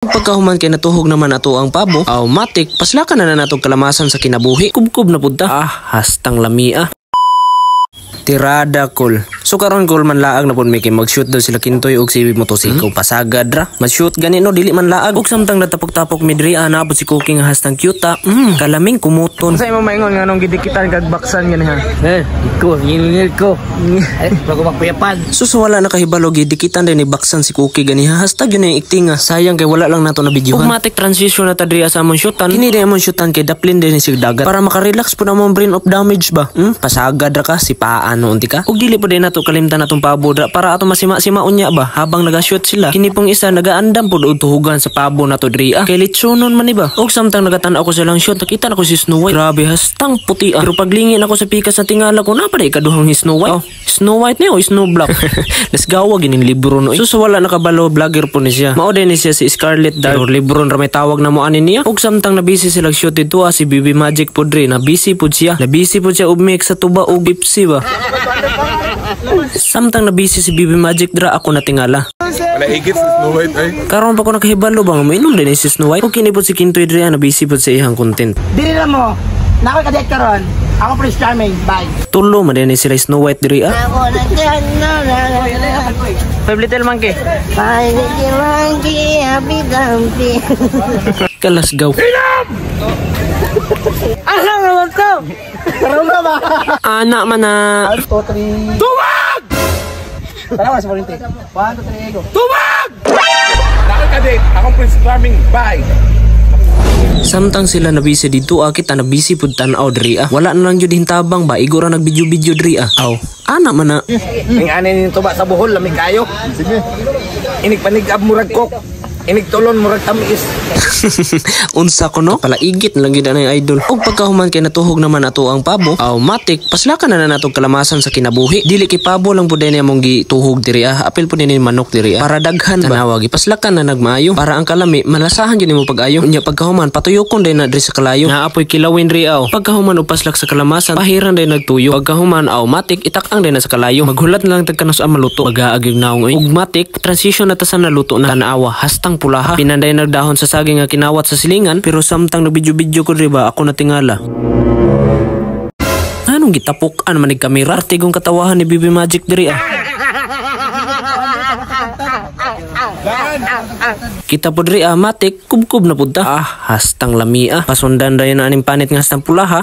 Pagkahuman kay natuhog naman ato ang pabo, automatic paslakan na na nato kalamasan sa kinabuhi. Kubkob na pud ta. Ah, hastang lamia. Tirada kol. So karon kol, manlaag na pud mi kay mag-shoot daw sila Kintoy og si Motosiko. Pasagad ra. Mag-shoot gani no, dili man laag. Og samtang natapok-tapok mi diri, ana pud si Cooking nga hastang cute. Kalaming kumuton. Sa imo maingon nga nung gidikitan kag baksan gani ha? Eh, ko, ngingil ko. Eh, bago magpuyapan. So sa wala nakahibalo, gidikitan din ni baksan si Cookie gani ha. Hashtag yun yung iktinga. Sayang kay wala lang nato na videohan. Automatic transition na ta diri sa among shootan. Kini din among shootan kay daplin din si dagat. Para makarelax po na among brain of damage ba. Pasagad ra ka si paano unti ka. Ug dili po din nato kalimtan atong pabo dra para ato masima-sima unya ba habang naga-shoot sila. Kini pong isa nagaandam pud og tuhugan sa pabo nato diri ah. Kay litsonon man ni ba. Og samtang nagatan-aw ko silang shoot, nakita na ko si Snow White. Grabe, hastang puti ah. Pero paglingi nako sa pikas sa tingala ko, na pa ikaduhang Snow White. Oh, Snow White ni o Snow Black. Let's gawa gining libro no. So sa wala nakabalo, vlogger po ni siya. Mao din ni siya si Scarlet Dark. Pero libro ra may tawag na mo ani niya. Og samtang na busy sila shoot dito ah, si BB Magic po dre na busy pud siya. Na busy pud siya og mix sa tuba og Pepsi ba. Samtang na busy si BB Magic dra, ako natingala. Wala higit sa Snow White ay. Karon pa ko nakahibalo ba nga moinom din ni si Snow White. Okay ni pud si Kintoy dre na busy pud sa iyang content. Dili na mo. Nako ka karon. Ako Prince Charming. Bye. Tulo man din ni sila Snow White diri ah. Ako na na. Five little monkey. Five little monkey, happy dumpy. Kalasgaw. Asa naman to? Karon na ba? Ana man na. 1, 2, 3. Tumag! Tara sa parinti. 1, 2, 3, go. Nako ka date. Akong Prince Charming. Bye. Samtang sila na busy dito ah, kita na busy pud tan-aw diri ah. Wala na lang jud hintabang ba, igo ra nag-video-video diri ah. Aw, ana man na. Ning ani ning tuba sa Bohol, lami kayo. Sige. Inig panigab murag kok. Inig tulon murag tamis. Unsa ko no? Palaigit na lang gyud anay idol. Og pagkahuman kay natuhog naman ato ang pabo, automatic paslakan na na nato kalamasan sa kinabuhi. Dili kay pabo lang pud ni among gituhog diri ah. Apil pud ni manok diri ah. Para daghan ba. Tanawa, gipaslakan na nagmaayo para ang kalami malasahan gyud nimo pag-ayo. Unya pagkahuman, patuyokon day na diri sa kalayo. Naapoy kilawin diri aw. Pagkahuman og paslak sa kalamasan, pahiran day nagtuyo. Pagkahuman, automatic itakang day na sa kalayo. Maghulat na lang tag kanus ang maluto. Magaag yung naong oy. Ugmatic transition na ta sa naluto na. Tanawa, hastang pulaha. Pinanday nagdahon sa saging nga kinawat sa silingan, pero samtang nagvideo-video ko diri ba, ako natingala. Anong gitapok-an man ni kamera? Artigong katawahan ni BB Magic diri ah. Kita po diri ah, matik, kubkob na pud ta. Ah, hastang lami ah. Pasundan dayon na aning panit nga hastang pula ha.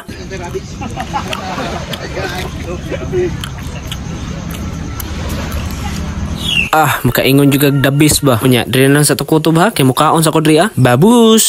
Ah, makaingon juga dabis ba. Unya, diri lang sa tukutob ha, kay mukaon sa ko diri ah. Babus!